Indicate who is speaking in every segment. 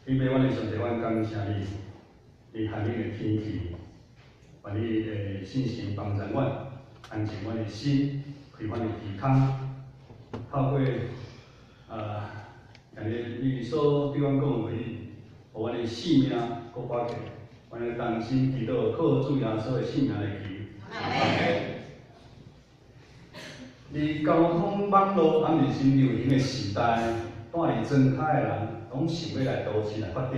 Speaker 1: 天父阮的上帝，阮感謝你，佇寒冷的天氣，願你的信心幫助阮，安靜阮的心，開阮的耳孔，透過今日你所對阮講的話語，予阮的性命閣活起來，阮的同心祈禱，靠主耶穌的聖名來求。阿們。佇交通網路猶是真流行的時代，住佇莊跤的人，攏想欲來都市來發展。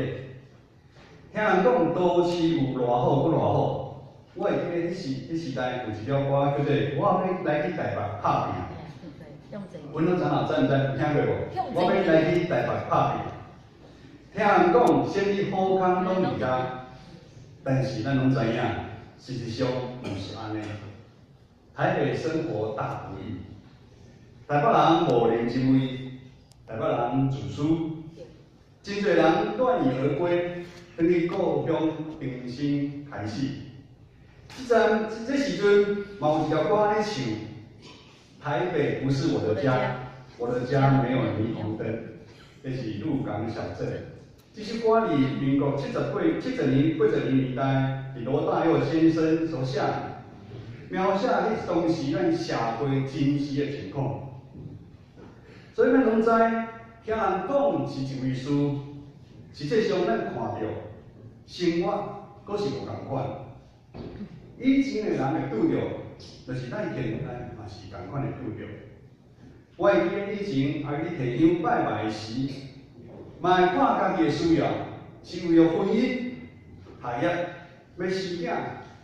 Speaker 1: 聽人講都市有偌好，閣偌好。我會記得彼時代有一條歌叫做《我欲來去台北拍拚》。阮攏知影，知毋知？有聽過無？我欲來去台北拍拚。聽人講，啥物好康攏佇遐，但是咱攏知影，事實上毋是按呢。台北生活大不易，台北人無人情味，台北人自私，真濟人亂羽而歸，轉去故鄉重新開始。這陣這時陣，嘛有一條歌按呢唱：台北不是我的家，我的家沒有霓虹燈。這是鹿港小鎮。這首歌佇民國70幾、70年、80年代，佇羅大佑先生所寫。描寫彼當時咱社會真實的情況，所以咱攏知，聽人講是一回事，實際上咱看著生活閣是無仝款。以前的人會拄著，就是咱現在嘛是仝款會拄著。我會記得以前愛去提香拜拜時，嘛會看家己的需要，是為著婚姻、學業、欲生囝、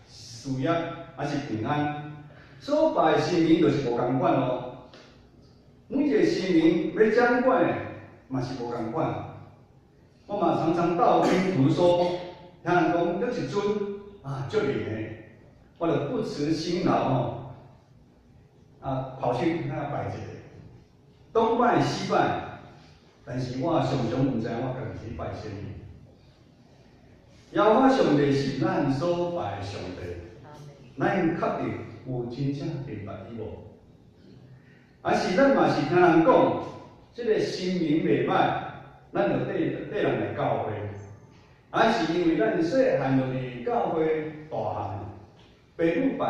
Speaker 1: 事業，還是平安，所拜的神明就是無仝款咯。每一個神明欲掌管的嘛是無仝款。我嘛常常道聽途說，聽人講有一尊啊，足靈的，我就不辭辛勞吼，跑去遐拜一下，東拜西拜，但是我常常毋知我家己去拜啥物。耶和華上帝是咱所拜的上帝。咱確定有真正明白伊無？還是咱嘛是聽人講，這個神明袂歹，咱就綴綴人來教會？還是因為咱細漢就佇教會大漢，爸母拜，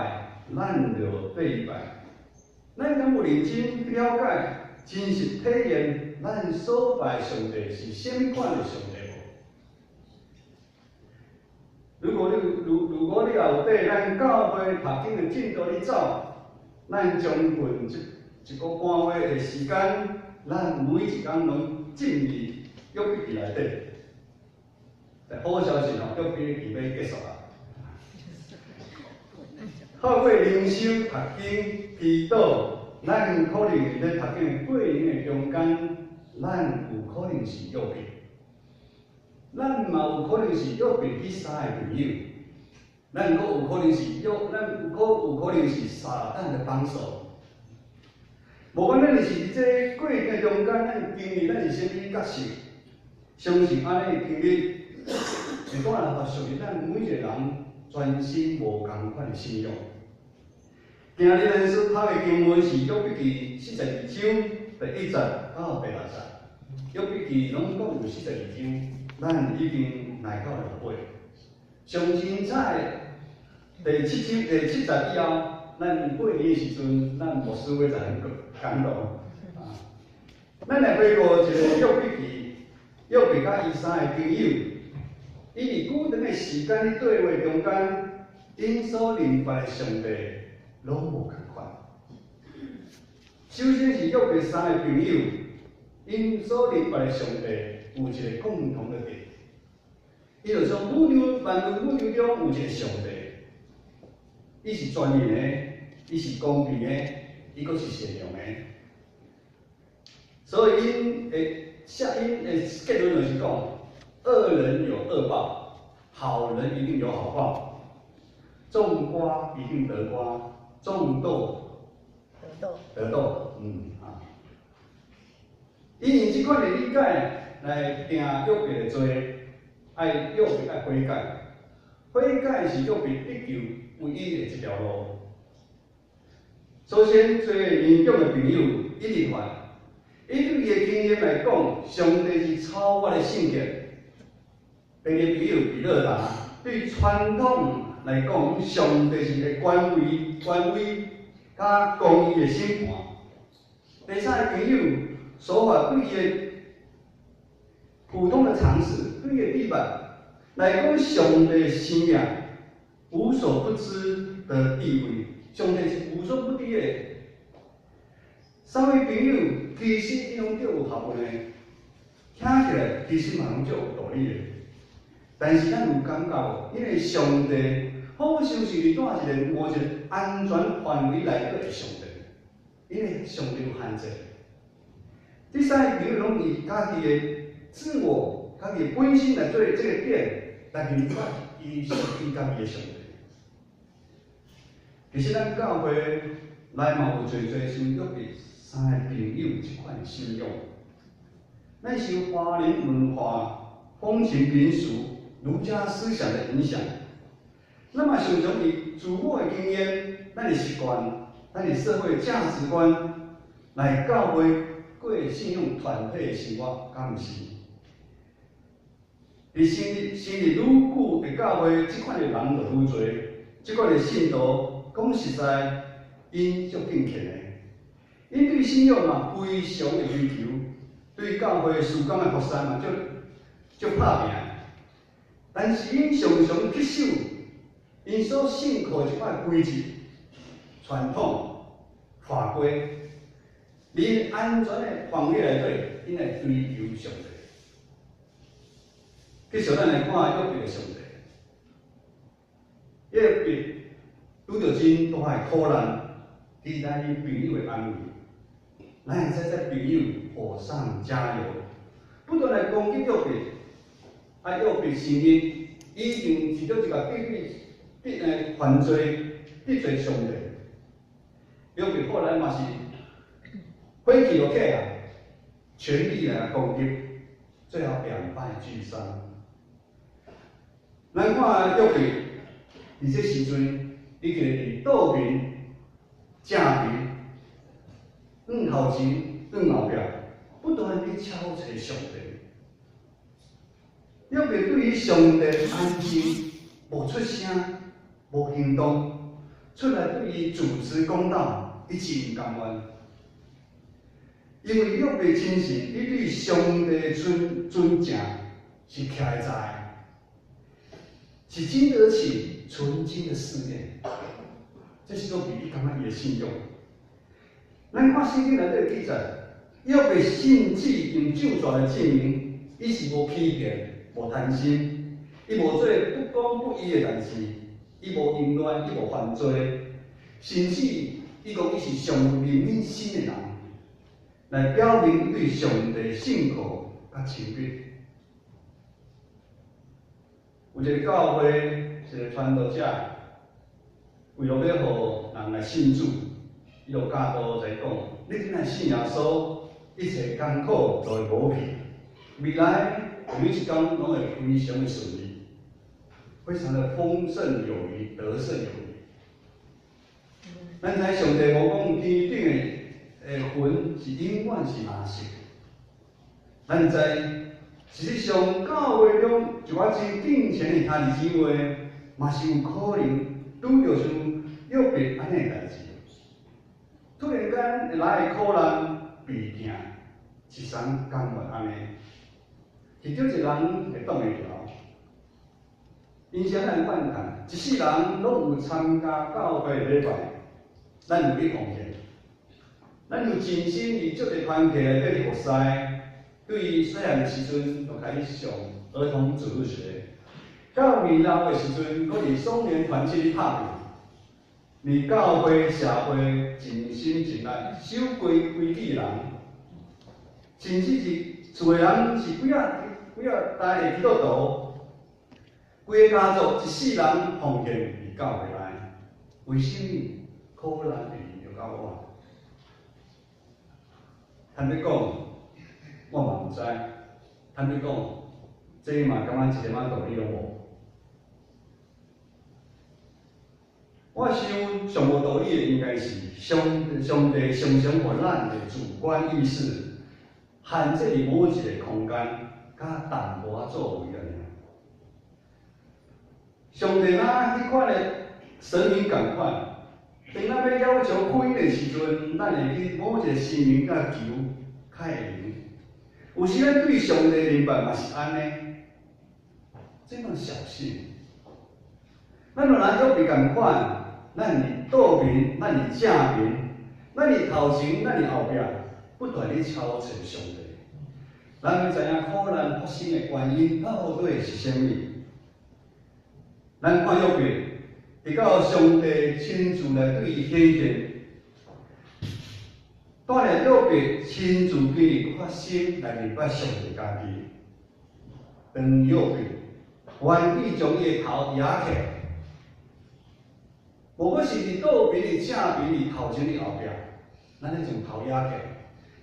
Speaker 1: 咱就綴伊拜。咱敢有認真去了解，真實體驗咱所拜上帝是啥物款的上帝無？如果你也有綴咱教會讀經的進度咧走，咱將近這一個半月的時間，咱每一工攏進入約筆記內底。好消息吼，約筆記欲結束啊！透過靈修、讀經、祈禱，咱可能佇咧讀經的過程的中間，咱有可能是約伯。咱嘛有可能是約伯彼三个朋友，咱閣有可能是約，咱有可有可能是撒旦的幫手。無管咱是佇這過程中間，咱經歷咱是啥物角色，相信按呢經歷，會帶來屬於咱每一個人全新無仝款的信仰。今日咱所讀的經文是約筆記42章第1節到第6節。約筆記攏總有42章，咱已經來到落尾。上精彩第七章第七節以後，咱過年的時陣，咱牧師會在講道啊。咱來回顧一个約筆記，約伯佮伊三个朋友，伊佇久長的時間咧對話中間，𪜶所認捌的上帝攏無仝款。首先是約伯三个朋友，𪜶所認捌的上帝有一個共同的點，伊就說宇宙萬物宇宙中有一個上帝，伊是全能的，伊是公平的，伊閣是善良的。所以𪜶的下𪜶的結論就是講，惡人有惡報，好人一定有好報，種瓜一定得瓜，種豆
Speaker 2: 得豆，
Speaker 1: 得豆，啊。伊用這款的理解來定約伯的罪，愛約伯愛悔改，悔改是約伯得救唯一的一條路。首先，做年長的朋友以利法，伊對伊的經驗來講，上帝是超越的性格，第二朋友比勒達，對傳統來講，上帝是個權威、權威佮公義的審判。第三个朋友瑣法對伊的普通的常識，對伊的地板來講，上帝生命無所不知的地位，上帝是無所不知的。三位朋友其實伊攏足有學問的，聽起來其實嘛攏足有道理的。但是咱有感覺無？因為上帝好像是佇蹛一个某一個安全範圍內底的上帝，因為上帝有限制。這三个朋友攏以家己的自我、家己的本身來做這個點，來明白伊屬於家己的上帝。其實咱教會內嘛有濟濟像約伯三个朋友這款的信仰。咱受華人文化、風情民俗、儒家思想的影響，咱嘛常常以自我的經驗、咱的習慣、咱的社會價值觀來教會過信仰團體的生活，敢毋是？佇成立愈久的教會，這款的人就愈濟，這款的信徒，講實在，𪜶足敬虔的，𪜶對信仰嘛非常的追求，對教會事工的服侍嘛足足拍拚。但是𪜶常常恪守𪜶所信靠的這款規則、傳統、法規，佇安全的範圍內底，𪜶來追求上帝。繼續咱來看約伯的上帝，約伯拄著真大的苦難，期待伊朋友的安慰，咱會使這朋友火上加油，不斷來攻擊約伯。啊，約伯承認，伊一定是佗一個得罪、得犯罪、得罪上帝。約伯後來嘛是火氣就起啊，全力來攻擊，最後兩敗俱傷。咱看約伯佇這時陣，伊就佇倒爿、正爿、向頭前、向後壁，不斷佇敲揣上帝。約伯對於上帝安靜，無出聲，無行動，出來對伊主持公道，伊真毋甘願。因為約伯深信，伊對上帝尊尊正是徛會在，是經得起純金的試煉。這是約伯伊感覺伊的信仰。咱看聖經內底記載，約伯甚至用咒詛來證明，伊是無欺騙、無貪心，伊無做不公不義的代誌，伊無淫亂，伊無犯罪，甚至伊講伊是上有憐憫心的人，來表明對上帝信靠佮親密。有一个教會，一个傳道者，為了欲予人來信主，伊就教導在講：你今若信耶穌，一切艱苦都會無去，未來每一工攏會非常的順利，非常的豐盛有餘，得勝有餘。咱知上帝無講天頂的雲是永遠是藍色。咱知事實上教會中一寡真敬虔的兄弟姊妹，嘛是有可能拄著像約伯按呢的代誌。突然間會來的苦難、病痛，一摠甘願按呢，是佗一人會擋會牢。因此咱怨嘆，一世人攏有參加教會禮拜，咱有去奉獻，咱有盡心佇足濟團體內底去服侍，對細漢的時陣就開始上兒童主日學，到年老的時陣，閣佇少年團契咧拍拼，佇教會社會盡心盡力守規規矩的人，甚至是厝的人是幾仔幾仔代的基督徒，規个家族一世人奉獻佇教會內，為啥物苦難會臨到我？坦白講，我嘛毋知。坦白講，這嘛感覺一點仔道理攏無。我想上無道理的應該是上上帝常常予咱的主觀意識限制佇某一個空間，佮淡薄仔作為爾。上帝若彼款的神明仝款，當咱欲要求福音的時陣，咱會去某一个神明共求，較會靈。有時咱對上帝明白嘛是按呢，這麼小信。咱若若約伯仝款，咱佇倒面，咱佇正面，咱佇頭前，咱佇後壁，不斷咧敲揣上帝。咱欲知影苦難發生的原因到底是啥物？咱看約伯，直到上帝親自來對伊顯現，帶領約伯親自經歷發生來明白上帝家己。當約伯願意將伊的頭攑起來，無論是佇倒邊、佇正邊、佇頭前、佇後壁，咱咧將頭攑起來。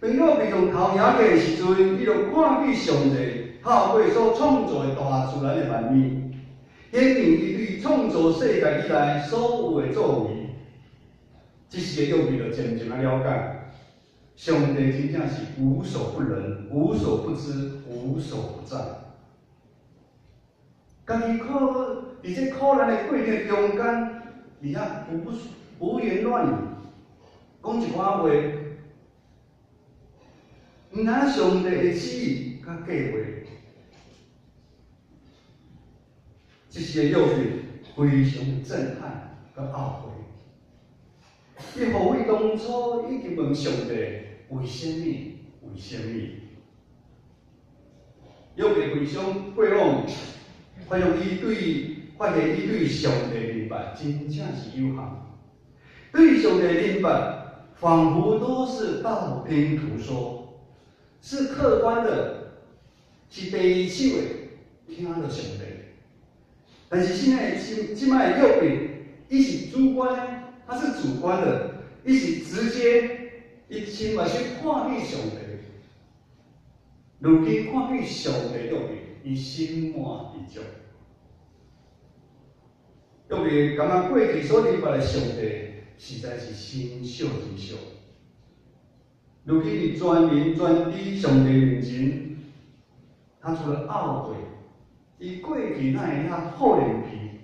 Speaker 1: 當約伯將頭攑起來的時陣，伊就看見上帝透過所創造的大自然的萬物，顯明伊對創造世界以來所有的作為。這時的約伯就漸漸仔了解，上帝真正是無所不能、無所不知、無所不在。家己苦佇這苦難的過程中間，佇遐胡胡言亂語，講一寡話，毋知上帝的旨意佮計劃。這時的約伯非常震撼佮懊悔。伊後悔當初已經問上帝為啥物？為啥物？約伯回想過往，發現伊對上帝明白真正是有限。對上帝明白，仿佛都是道聽途說，是客觀的，是第二手的聽著上帝。但是現在這擺的約伯，伊是主觀的，他是主觀的，伊是直接，伊親目睭看見上帝。如今看見上帝約伯，伊心滿意足。約伯感覺過去所明白的上帝，實在是真少真少。如今佇全能全知上帝面前，他除了懊悔，伊過去哪會遐厚臉皮，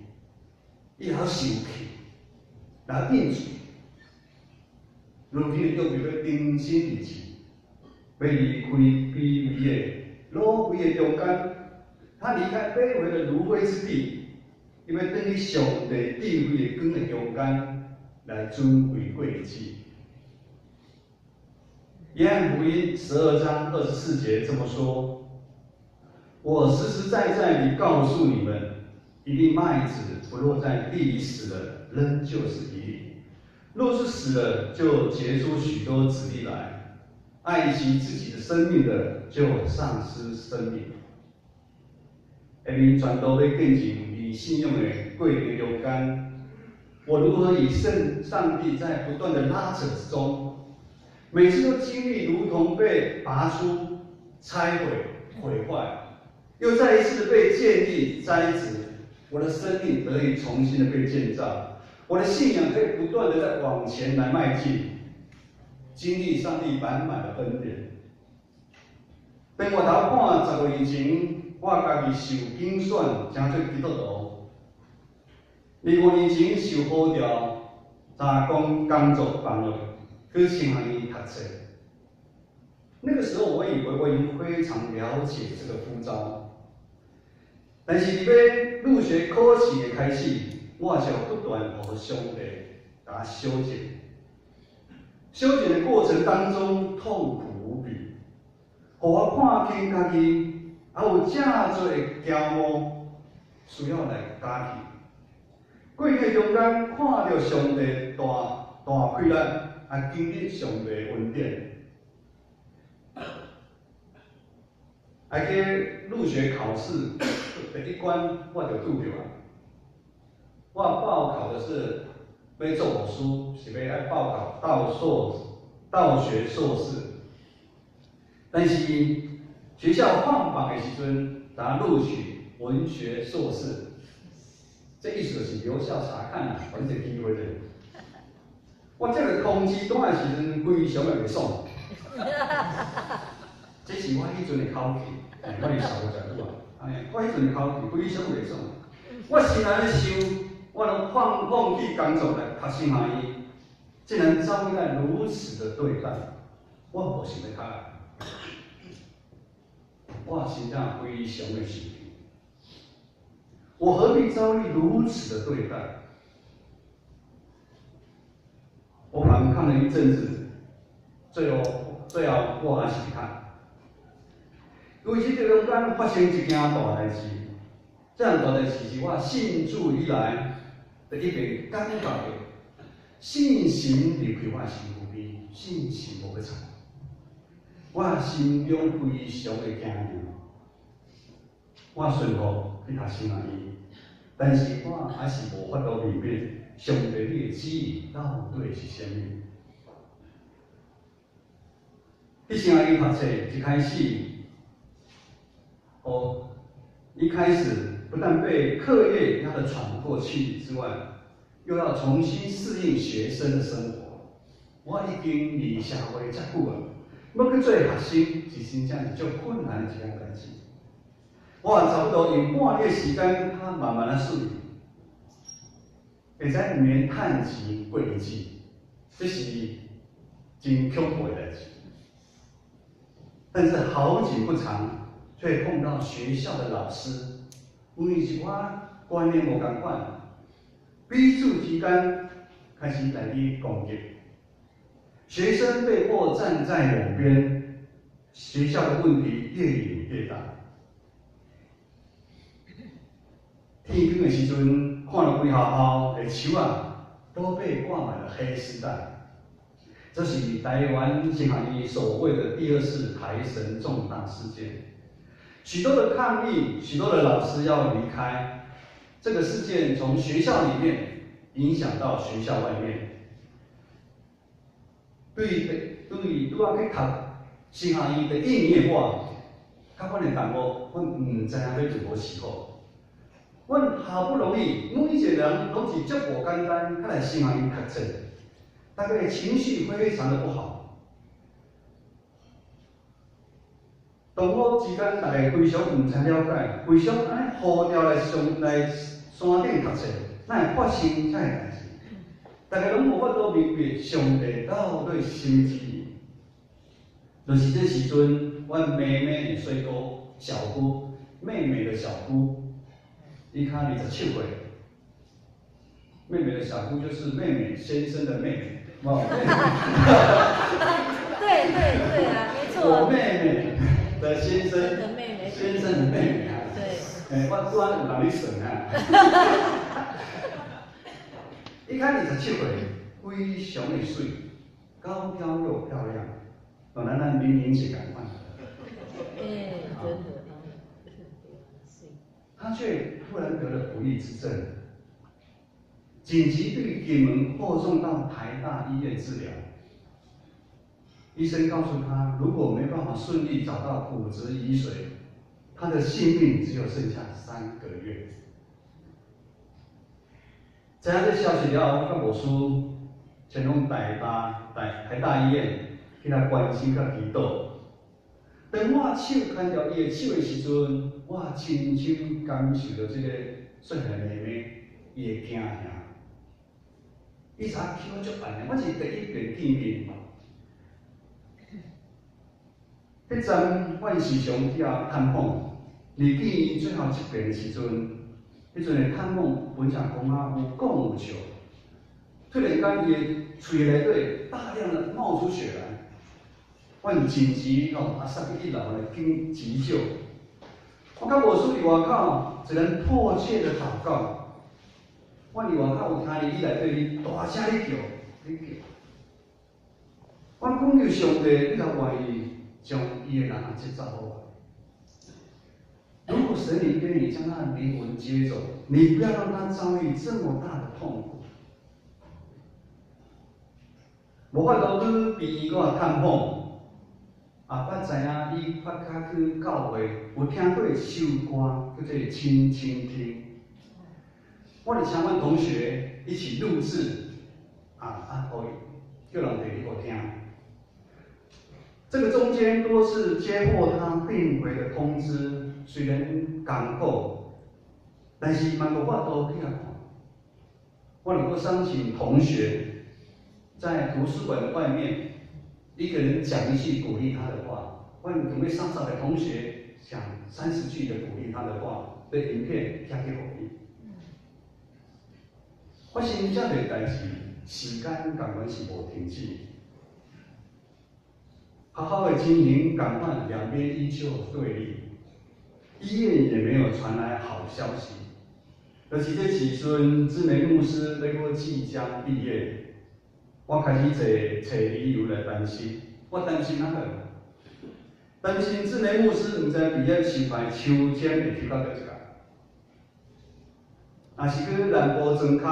Speaker 1: 伊還受氣，來應付。如今約伯欲重新立志，欲離開卑微的滷灰的中間，他離開卑微的爐灰之地，伊欲轉去上帝智慧的光的中間來尊貴過日子。約翰福音12章24節這麼說：我實實在在地告訴你們，一粒麥子不落在地裡死了，仍舊是一粒；若是死了，就結出許多子粒來。愛惜自己的生命的，就喪失生命。下面傳道欲見證佇信仰的過程中間，我如何與聖上帝在不斷的拉扯之中，每次都經歷如同被拔出、拆毀、毀壞，又再一次被建立、栽植，我的生命得以重新的被建造，我的信仰可以不斷的在往前來邁進，經歷上帝滿滿的恩典。當我頭看10個月前，我家己受揀選，成做基督徒。25年前受呼召，將工工作放落去神學院讀冊。那個時候，我以為我已經非常了解這個呼召，但是佇欲入學考試的開始，我就不斷予上帝共我修剪。修剪的過程當中，痛苦無比，予我看輕家己，還有誠濟的驕傲需要來加去。過程中間看著上帝大大氣力，啊，經歷上帝的恩典。啊，去入學考試第一關我就拄著啊！我報考的是欲做牧師，是欲愛報考道學碩士，但是學校放榜的時陣，共錄取文學碩士，這意思就是留校察看啦，予你一個機會者。我接到通知單的時陣，非常的袂爽。這是我彼陣的口氣，我佇校真久啊，按呢，我彼陣的口氣非常袂爽。我心內咧想，我攏放棄工作來讀神學院，竟然遭遇到如此的對待，我無想欲較來，我真正非常的生氣。我何必遭遇如此的對待？我反抗了一陣子，最後我還是去讀。因為這個中間發生一件大代誌，這件大代誌是我信主以來第一遍感覺到信心離開我身軀邊，信心無閣在，我心中非常的驚訝。我順服去讀神學院，但是我還是無法度明白上帝你的旨意到底是啥物。佇神學院讀冊一開始，哦，一開始不但被課業壓得喘不過氣之外，又要重新適應學生的生活。我已經離社會遮久啊，欲去做學生是真正是足困難的一件代誌。我差不多用半年時間，較慢慢仔適應，會使毋免趁錢過日子，這是真恐怖的代誌。但是好景不長，卻碰到學校的老師，因為一寡觀念無仝款，彼此之間開始來去攻擊，學生被迫站在兩邊，學校的問題越演越大。天光的時陣，看著規學校的樹仔都被掛滿了黑絲帶，這是台灣神學院所謂的第二次台神重大事件。許多的抗議，許多的老師要離開。這個事件從學校裡面影響到學校外面。對，拄仔去讀神學院第一年的我，佮阮的同學，阮毋知影欲如何是好。阮好不容易，每一個人攏是足無簡單，較來神學院讀冊，大家的情緒非常的不好。同學之間，大家非常毋知了解，為啥按呢呼召來上來山頂讀冊，哪會發生這个代誌？大家攏無法度明白上帝到底是啥物旨意。就是這時陣，阮妹妹的細姑、小姑，妹妹的小姑，伊較27歲。妹妹的小姑就是妹妹先生的妹妹。
Speaker 2: 對對對啊，沒錯。
Speaker 1: 我妹妹的先生，
Speaker 2: 的妹妹，
Speaker 1: 先生的妹妹啊。
Speaker 2: 對。
Speaker 1: 欸，我拄仔有人咧算啊。伊較27歲，非常的媠，高挑又漂亮，哦，咱明明是仝款。
Speaker 2: 欸，真的。
Speaker 1: 他卻突然得了不治之症，緊急對金門後送到台大醫院治療。醫生告訴他，如果沒辦法順利找到骨質移髓，他的性命只有剩下3個月。知影這消息了後，我佮牧師前往台大醫院去來關心佮祈禱。當我手牽著伊的手的時陣，我深深感受著這個細漢妹妹伊的驚嚇。伊昨起我足慢的，我是第一遍見面。彼陣，阮時常去遐探訪，離見伊最後一遍的時陣，彼陣的探訪本來講啊有講有笑，突然間伊的喙內底大量的冒出血來，阮緊急吼啊送去一樓來緊急救。我佮牧師佇外口，一人迫切的禱告。我佇外口有聽見伊內底咧大聲咧叫，咧叫。我懇求上帝，你若願意將伊的人啊接走予我。如果神你願意將他的靈魂接走，你不要讓他遭遇這麼大的痛苦。無法度去病院閣探訪，也捌知影伊較較去教會，有聽過一首歌叫做《輕輕聽》。我就請阮同學一起錄製，予伊叫人提去予聽。這個中間多次接獲他病危的通知，雖然艱苦，但是嘛無法度去共看。我能夠相信同學在圖書館的外面，一個人講一句鼓勵他的話，我準備30個同學講30句的鼓勵他的話的影片，寄去予伊。發生這個代誌，時間仝款是無停止。學校的經營仝款，兩邊依舊對立，醫院也沒有傳來好消息。就是這時陣，志梅牧師欲閣即將畢業，我開始揣揣理由來擔心。我擔心哪個？擔心志梅牧師毋知畢業收派抽籤會抽到佗一間。若是去南部莊跤，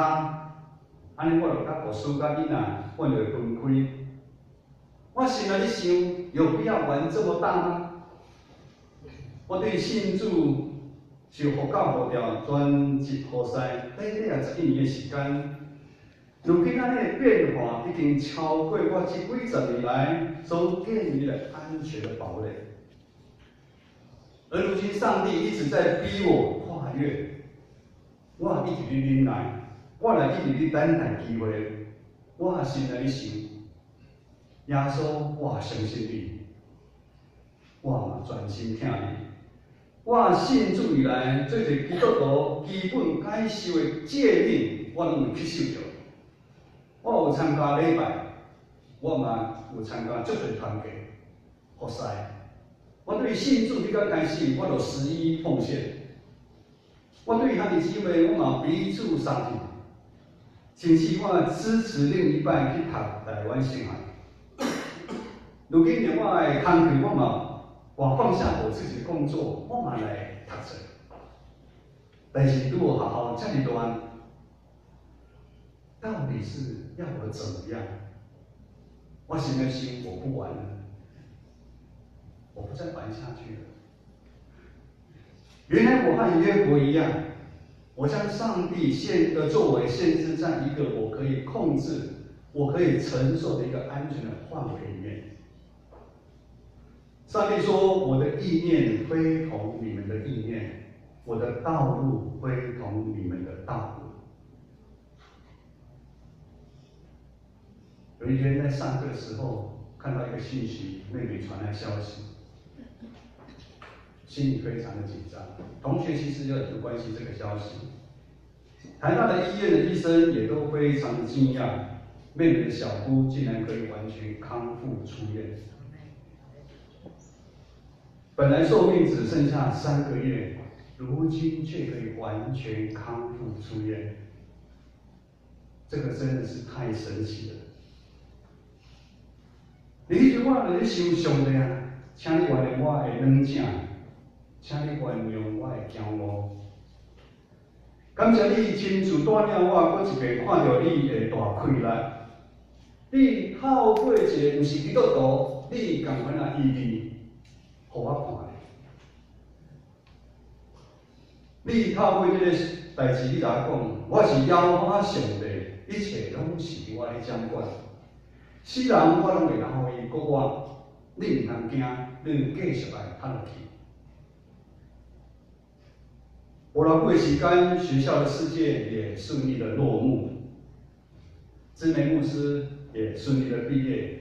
Speaker 1: 按呢我就佮牧師佮囡仔，我就會分開。我心內咧想，有必要玩這麼大嗎？我對信主受呼召呼召全職服侍，短短仔11年的時間，如今按呢的變化已經超過我這幾十年來所建立的安全的堡壘。而如今，上帝一直在逼我跨越，我一直咧忍耐，我來一直咧等待機會，我心內咧想，耶穌，我相信你，我嘛專心聽你。我信主以來，做一個基督徒基本該受的誡命，我攏有去守著。我有參加禮拜，我嘛有參加足濟團契服侍。我對信主彼工開始，我就十一奉獻。我對兄弟姊妹，我嘛彼此相挺，甚至我支持另一半去讀台灣神學。如今連我的工課，我嘛我放下我自己的工作，我嘛來讀冊。但是拄學校遮爾亂，到底是要我怎麼樣？我心內想，我不玩了，我不再玩下去了。原來我和約伯一樣，我將上帝限的作為限制在一個我可以控制、我可以承受的一個安全的範圍裡面。上帝說：“我的意念非同你們的意念，我的道路非同你們的道路。”有一天在上課的時候，看到一個信息，妹妹傳來消息，心裡非常的緊張。同學其實也很關心這個消息。台大的醫院的醫生也都非常的驚訝，妹妹的小姑竟然可以完全康復出院。本來壽命只剩下3個月，如今卻可以完全康復出院，這個真的是太神奇了。你彼陣我就咧想上帝啊，請你原諒我的軟正，請你原諒我的驕傲。感謝你親自帶領我，閣一遍看著你的大氣力。你透過一個毋是基督徒，你仝款的醫治，予我看。你透過這個代誌，你共我講，我是耶和華上帝，一切攏是我咧掌管。死人我攏會當予伊復活，你毋通驚，你繼續來讀落去。無偌久的時間，學校的事件也順利的落幕，知梅牧師也順利的畢業。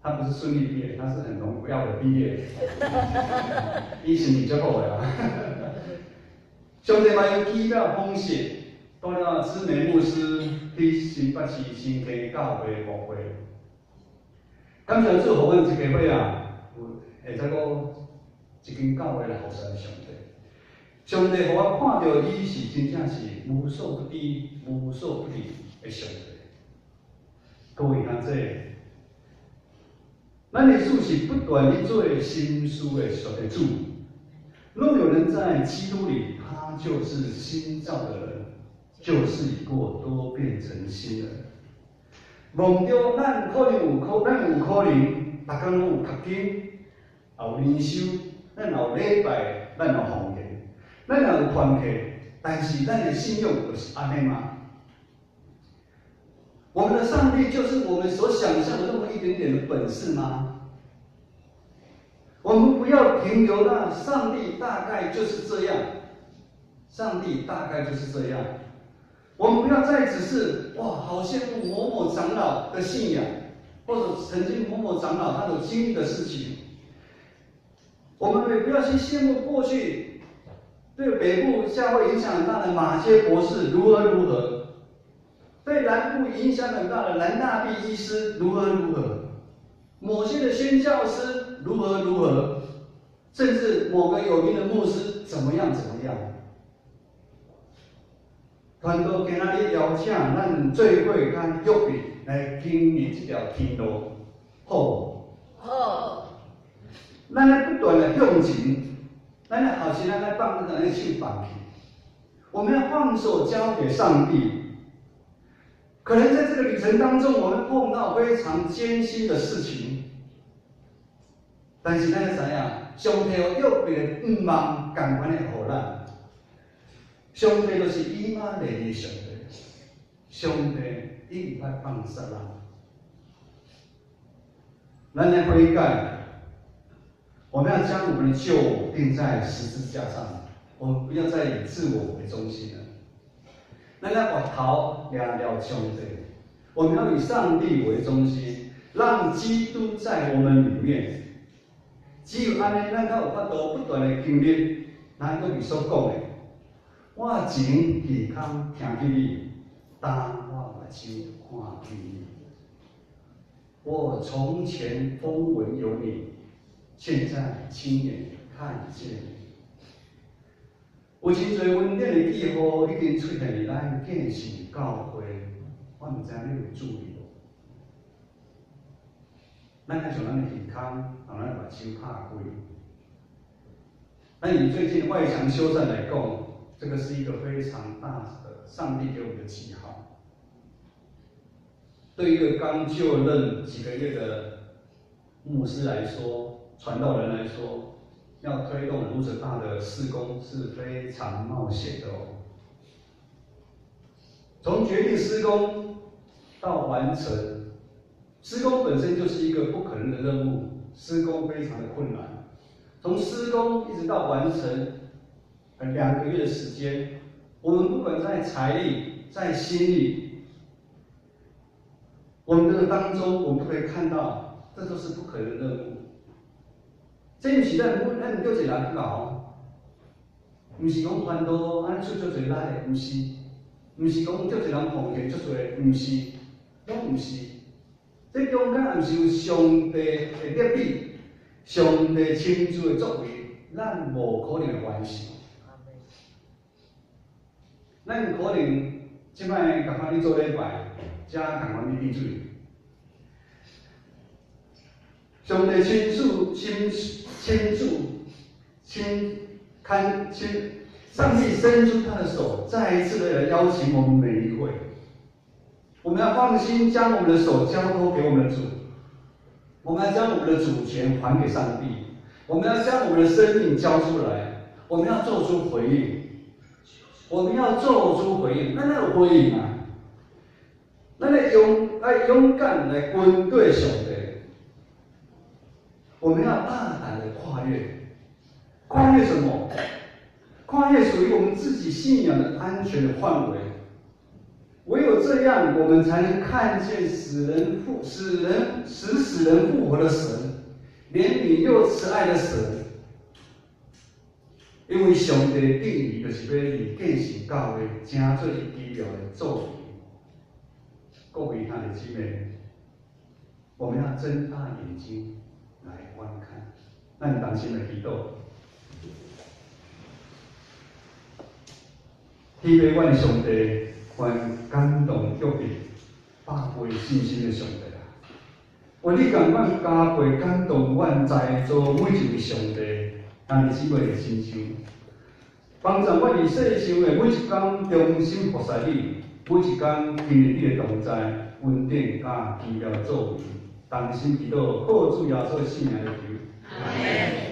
Speaker 1: 他不是順利畢業，他是很榮耀的畢業。伊成績足好的啊。上帝嘛用奇妙方式，帶領知梅牧師去新北市新溪教會牧會。感謝主，予阮一家伙啊，有會使閣一間教會來服侍上帝。上帝予我看著伊是真正是無所不知、無所不能的上帝。各位兄弟，咱的主是不斷咧做心思的屬的主。若有人在基督裡，他就是新造的人，舊事已過，都變成新人。夢中咱可能有可，咱有可能，逐工攏有讀經，也有靈修，咱也有禮拜，咱有奉獻，咱也有團契，但是咱的信仰就是按呢嗎？我們的上帝就是我們所想象的那麼一點點的本事嗎？我們不要停留在上帝大概就是這樣。上帝大概就是這樣。我們不要再只是哇，好羨慕某某長老的信仰，或者曾經某某長老他所經歷的事情。我們也不要去羨慕過去對北部教會影響很大的馬偕博士如何如何，對南部影響很大的蘭大弼醫師如何如何，某些的宣教師如何如何，甚至某個有名的牧師怎麼樣怎麼樣。傳道今仔日邀請咱做伙佮約伯來經歷這條天路，好無？
Speaker 2: 好。
Speaker 1: 咱愛不斷的向前，咱愛學習，咱愛放咱的手放棄。我們要放手交給上帝。可能在這個旅程當中，我們碰到非常艱辛的事情，但是咱會知影，上帝予約伯的向望仝款的予咱。上帝就是以馬內利上帝，上帝伊毋捌放捨咱。咱來悔改，我們要將我們的舊我釘在十字架上，我們不要再以自我為中心了。咱來回頭掠了上帝，我們要以上帝為中心，讓基督在我們裡面。只有按呢，咱才有法度不斷的經歷，咱約伯所講的。我前耳空聽見你，今我目睭看見你。我從前風聞有你，現在親眼看見你。有真濟恩典的記號已經出現佇咱建信教會，我毋知影你有注意無？咱愛將咱的耳空，予咱的目睭拍開。那以最近外牆修繕來講，這個是一個非常大的上帝給我們的記號。對一個剛就任幾個月的牧師來說，傳道人來說，要推動如此大的事工是非常冒險的哦。從決定施工到完成，施工本身就是一個不可能的任務，施工非常的困難。從施工一直到完成，2個月的時間，我們不管在財力、在心力，我們這個當中，我們都可以看到，這都是不可能的任務。這毋是咱叫一個人去搞，毋是講傳道按呢出足濟力的，毋是，毋是講叫一個人奉獻足濟，毋是，攏毋是。這中間毋是有上帝的立意，上帝親自的作為，咱無可能會完成。咱可能這擺共款咧做禮拜，才共款咧滴水。上帝親自親親自親看親，上帝伸出他的手，再一次的來邀請我們每一位。我們要放心將我們的手交託給我們的主，我們要將我們的主權還給上帝，我們要將我們的生命交出來，我們要做出回應。我們要做出回應，咱哪有回應啊？咱愛勇愛勇敢來跟對上帝。我們要大膽的跨越，跨越什麼？跨越屬於我們自己信仰的安全的範圍。唯有這樣，我們才能看見使人復、使人使死人復活的神，憐憫又慈愛的神。因為上帝定義就是欲佇建信教會成做伊奇妙的作為。各位兄弟姊妹，我們要睜大眼睛來觀看。咱同心來祈禱。天父，阮的上帝，願感動約伯百倍信心的上帝啊！願你仝款加倍感動阮在座每一位上帝兄弟姊妹的身上，幫助阮佇世上的每一工忠心服侍你，每一工經歷你的同在、恩典佮奇妙的作為，同心祈禱，靠主耶穌的聖名來求。
Speaker 2: 阿們。